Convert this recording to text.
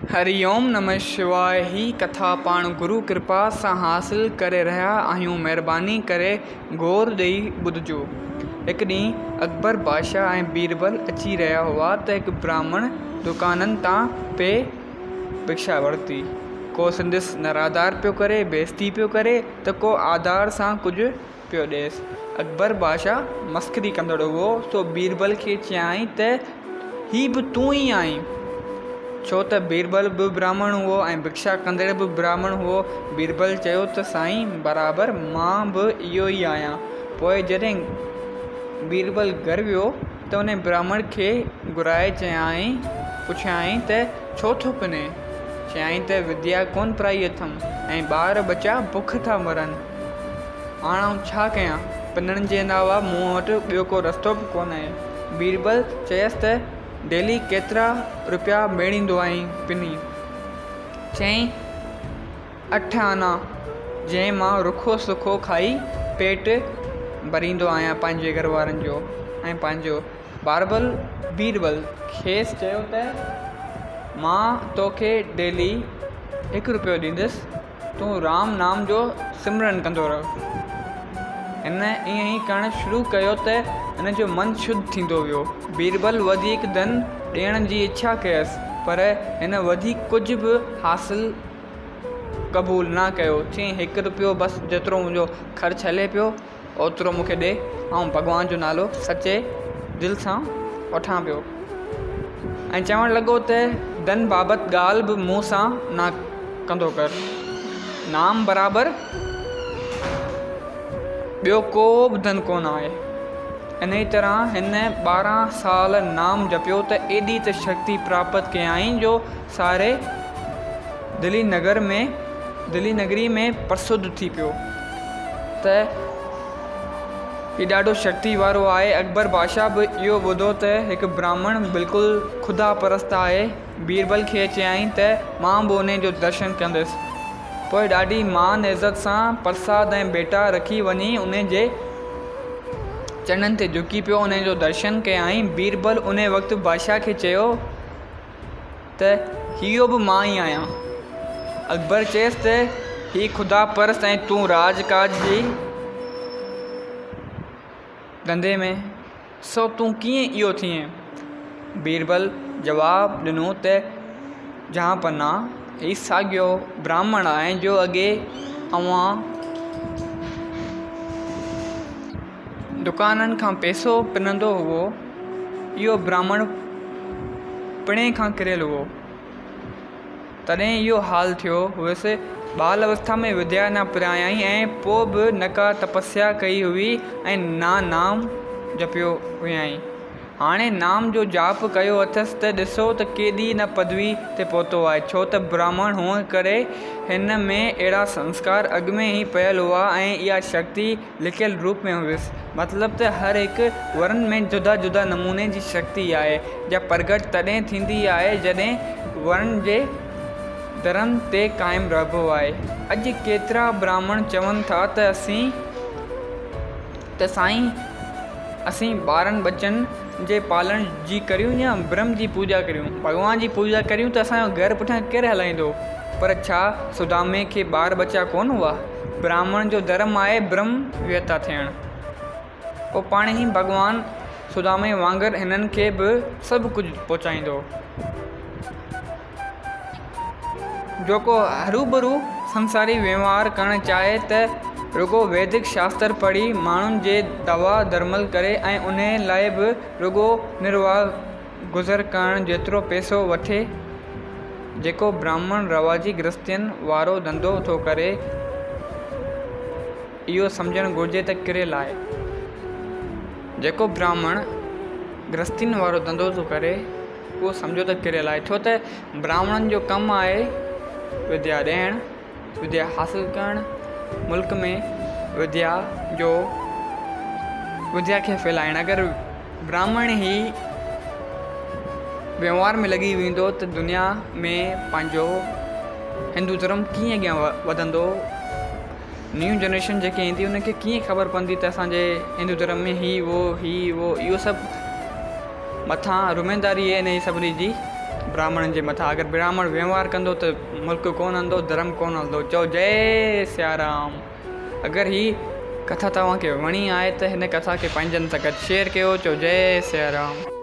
هري اوم نمه شواء هي ڪٿا پاڻ گرو ڪرپا سان حاصل ڪري رهيا آهيون مهرباني ڪري غور ڏئي ٻڌجو. هڪ ڏينهن اڪبر بادشاهه ۽ بيربل اچي رهيا هئا ته هڪ براهمڻ دڪانن تان پئي بکشا ورتي. ڪو سندس نرادار پيو ڪري بيعزتي پيو ڪري ته ڪو آڌار سان ڪجهه پيو ڏيس. اڪبر بادشاهه مسخري ڪندڙ هئو، سو بيربل کي چيائين ته هي به تون ئي آهين؟ ڇو ته بيربل به براهمڻ هئو ۽ بکشا ڪندڙ به براهمڻ هئو. بيربل چيو ته سائين برابر مان به اهو ئي آهيان. پوء جڏهن بيربل گهر ويو ته انهي براهمڻ کي گهرائي چيائين پڇيائين ته ڇو ٿو پنين؟ چيائين ته وديا ڪونه پرائي اٿم ۽ ٻار ٻچا بک ٿا مرن. هاڻ آئون ڇا ڪيان؟ پنڻ جي علاوه مون وٽ ٻيو ڪو رستو به ڪونه آهي. بيربل چيس ته ڊيلي ڪيترا رپيا ميڙيندو آهين پني؟ چيائين اٺ آنا، جنهن مان رکو سکو کائي پيٽ ڀريندو آهيان پنهنجي گهر وارن جو ۽ پنهنجو. باربل بيربل کيس چيو ته مان توکي ڊيلي هڪ رپيو ڏيندس. تون رام نام جو سمرن ڪندو رهه. هن ائين ئي ڪرڻ شروع ڪيو ته هن جو من شڌ ٿيندو ويو. بيربل وڌيڪ ڌن ڏيڻ جي اڇا ڪيس، پر هن وڌيڪ ڪجهه به حاصل قبول نه ڪيو. چيائين، هڪ رپيو بس جيترو منهنجو خرچ هلي پيو، اوترو مون کي ڏي، آئون ڀڳوان جو نالو سچي دل سان وٺان پيو. ۽ چوڻ لڳو ته ڌن بابت ڳالهه به مون سان نه ڪندو ڪر. نام برابر ٻيو ڪو به ڌن ڪونه آهي. انهيء طرح هن 12 سال نام جپيو ته ايڏي ته شڪتي پراپت ڪيائين جو ساري دلي نگر ۾ دلي نگري ۾ پرسڌ ٿي پيو ته هي ڏاڍو شڪتي وارو آهي. اڪبر بادشاهه به اهو ٻڌو ته هڪ براهمڻ بلڪل خدا پرست آهي. بيربل کي چيائين ته مان به انهي جو درشن ڪندس. پوء ڏاڍي مان عزت سان پرساد ۽ ڀيٽا رکي وڃي انهي جي چرنن تي جهڪي پيو انهي جو درشن ڪيائين. بيربل انهي وقت بادشاهه کي چيو ته اهو به مان ئي آهيان. اڪبر چيس ته هي خدا پرست ۽ تون راڄ ڪاڄ جي ڌنڌي ۾، سو تون ڪيئن اهو ٿئين؟ بيربل جواب ڏنو ته جهانپناهه، هي ساڳيو براهمڻ آهي جو اڳي اوهان دڪانن کان پئسو پنندو هئو. اهو براهمڻ پڻي کان ڪريل هئو. تڏهن اهو حال ٿيو هئس. ٻال اوسٿا ۾ وديا نه پرايائين ۽ پوء به نه ڪا تپسيا ڪئي هئي ۽ نه نام جپيو هيائين. هاڻي نام جو جاپ ڪيو اٿس ته ڏسو ته ڪيڏي نه پدوي تي پهتو آهي، ڇو ته براهمڻ هئڻ ڪري هن ۾ اهڙا سنسڪار اڳ ۾ ئي پيل هئا ۽ اها شڪتي لڪيل روپ ۾ هيس. مطلب ته هر هڪ ورن ۾ جدا جدا نموني جي شڪتي آهي، جا پرگهٽ تڏهن ٿيندي آهي، جڏهن ورن جي ڌرم تي قائم رهبو آهي. اڄ ڪيترا براهمڻ چون ٿا ته اسين ته سائين اسين ٻارن ٻچن جي پالڻ جي ڪريون يا برهم جي پوڄا ڪريون؟ ڀڳوان جي پوڄا ڪريون ته اسان جو گهر پٺيان ڪير هلائيندو؟ پر ڇا سدامي کي ٻار ٻچا ڪونه هئا؟ براهمڻ جو ڌرم آهي برهم ويتا ٿيڻ. پوء پاڻهي ڀڳوان سدامي وانگر هنن کي به سڀ ڪجهه پهچائيندو. جو ڪو هروڀرو سنساري وهنوار ڪرڻ چاهي ته رڳو ويدڪ شاستر پڙهي ماڻهن جي دوا درمل ڪري ۽ انهي لاء به رڳو نرواهه گذر ڪرڻ جيترو پئسو وٺي. جيڪو براهمڻ رواجي گرهستين وارو ڌنڌو ٿو ڪري اهو سمجهڻ گهرجي ته ڪريل آهي. جيڪو براهمڻ گرهستين وارو ڌنڌو ٿو ڪري اهو سمجهو ته ڪريل آهي ڇو ته براهمڻن جو ڪم آهي وديا ڏيڻ، وديا حاصل ڪرڻ، ملڪ ۾ وديا جو وديا کي ڦهلائڻ اگر براهمڻ ئي وهنوار ۾ لڳي ويندو ته دنيا ۾ پنهنجو هندو ڌرم ڪيئن اڳيان وڌندو. نيو جنريشن جيڪي ايندي ان کي ڪيئن خبر پوندي ته اسان جي هندو ڌرم ۾ هي هو هي هو اهو سڀ مٿان ذميداري آهي انهي سڀني جي براهمڻن جي مٿان اگر براهمڻ وهنوار ڪندو ته ملڪ ڪونه هلندو ڌرم ڪونه هلندو چئو جئي سيارام. اگر هي ڪٿا توهان کي وڻي آهي ته هن ڪٿا کي پنهنجن سان گڏ شيئر ڪيو چئو جئي سيارام.